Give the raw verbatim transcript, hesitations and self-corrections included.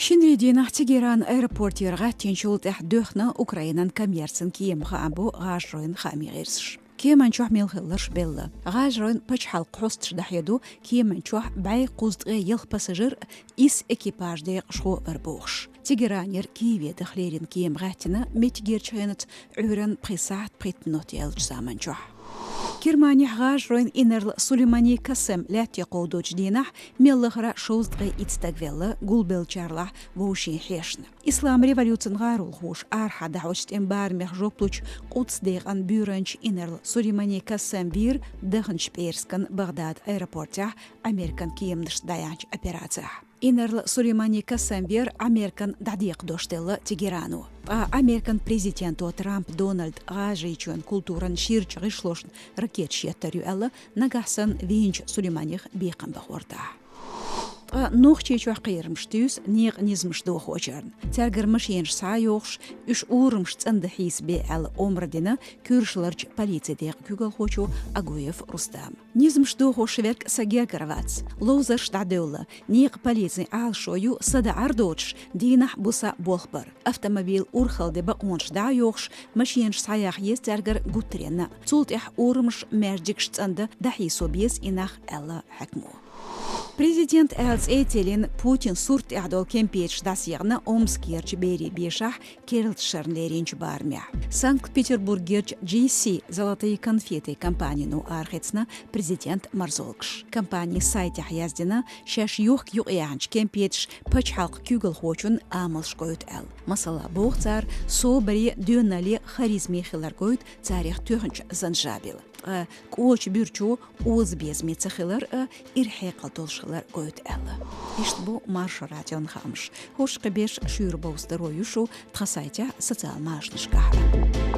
Шинарин дийнахь Тегеран аэропортера гӀаттийначул тӀаьхьа доьхна Украинан коммерцин кема, хаам бу ГӀажаройн хааман гӀирсаша. Кеман чохь мел хилларш белла. ГӀажаройн пачхьалкхан хьосташа дӀахьеду кеман чохь бӀе кхузткъе ялх пассажир, исс экипажан декъашхо ара бохуш. Тегеранера Киеве даха лерина кема гӀаьттина меттигерчу хенаца Ӏуьйранна пхи сахьт пхийтта минот яьллачу заман чохь. Германехь ГӀажаройн инарла Сулеймани Касем лаьтте кховдочу дийнахь мел лахара шовзткъе итт стаг велла, гулбеллачарлахь вовшийн хьешна. Ислам революцин гӀаролхоша арахьа дӀахьочу тӀеман барамех жоп лучу Къудс декъан буьйранча инарла Сулеймани Касем вийра дахначу пӀераскан Багъдад аэропортехь Американ кеманашца дӀаяьхьначу операцехь. Инарла Сулеймани Касем вер Американ дӀадекхадош делла Тегерано. Ткъа Американ президенто Трамп Дональд ГӀажарийчоьнан культуран ширачу гӀишлошна ракеташ еттар ю аьлла, нагахь санна вийначу Сулейманех бекхам бан хӀоттахь. Ткъа Нохчийчохь кхерамаш туьйсу некъан низамаш дохочарна. Цаьргара машенаш схьа а йохуш, уьш урамашца цӀандан хьийсабе аьлла омра дина куьйраш ларчу полицин декъан куьйгалхочо Агуев Рустама. Низамаш дохош верг са гергара вац. Ловзарш дӀадевлла. Некъан полицин Ӏалашо ю, са даӀар доцуш, дийнахь-буса болх бар. Автомобиль урхалде бакъонаш дӀа а йохуш, машенаш схьаяха еза цаьргара гуттаренна. Цул тӀаьхьа урамаш, маьждигаш цӀандан дӀахьийсо беза и нах, аьлла хьаькамо. Президент аьлла цӀе а теллина, Путинан сурт тӀехь долу кемпеташ дӀасаехна Омскерчу берийн бешахь керлачу шарна леринчу барамехь. Санкт-Петербургерчу G C «Золотые конфеты» компанино арахецна президент марзолгаш. Компанин сайтехь яздина, шаьш йохка юкъаяьхьначу кемпеташа пачхьалкхан куьйгалхочун амалш гойту аьлла. Масала, боху цара, собаре, доьналле, харизме хилар гойту царех тоьхначу занжабила. Ткъа кӀочу буьрчо озабезаме ца хилар а, ирхьекхал долуш хилар гойту аьлла. Иштта бу Маршо радион хаамаш. ХӀорш кхин берш шуьйра бовза даро ю шу тхан сайтехь, социал машанашкахь а.